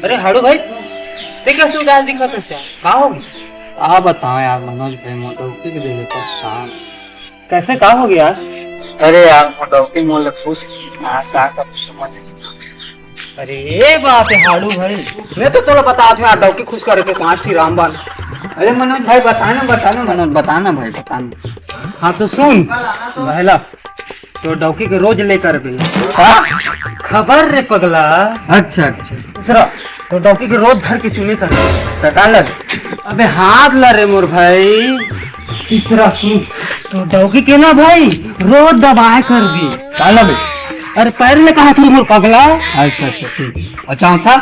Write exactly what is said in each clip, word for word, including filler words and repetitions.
अरे हाड़ू भाई, ते कैसे उदास दिखत हस यार? का हो गया? आ बताओ यार मनोज भाई, मोर डौकी के देखे परेशान। कैसे, का हो गया? अरे यार, मोर डौकी मोर ले खुश ना, का करूं समझ नहीं। अरे ये बात है हाड़ू भाई, मैं तो तोला बतात हूं यार, डौकी खुश करे के पांच ठी रामबाण। अरे मनोज भाई, बताना, बताना मनोज, बताना भाई, बताना। हाँ तो सुन, पहला तो डौकी के रोज लेकर भी। हाँ? खबर रे पगला। अच्छा, अच्छा। दूसरा, तो डौकी के रोज धर के चूमे कर। त का लगे? अबे हाथ ला रे मोर भाई। तीसरा सुन, तो डौकी के ना भाई, रोज दबाए कर भी। का लगे? अरे पैर ले कहा थी मोर पगला। अच्छा, अच्छा, ठीक। और चौथा?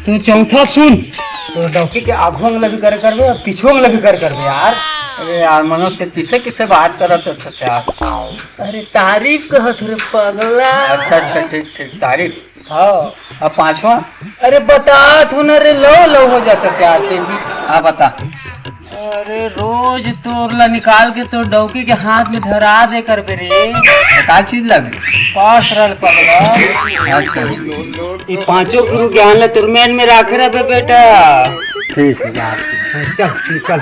तो चौथा सुन, तो डौकी के आगू अंगला भी करे करबे और पीछू अंगला भी करे करबे यार। अरे यार मनोज, ते किसे किसे बात करत हस यार? अरे तारीफ कहत रे पगला। अच्छा, अच्छा, ठीक, ठीक, तारीफ। हाँ। अब पांचवा? अरे बतात हूं ना रे, लव लव हो जात हस यार ते भी। हाँ, बता। अरे रोज तोर ला निकाल के तोर डौकी के हाथ में धरा दे करबे रे। तो का चीज लगे? पास रह पगला। अच्छा, अच्छा। ये पांचों गुरु ज्ञान ला तोर मन में राखे रहबे बेटा। ठीक है, बात। हाँ, चल, चल।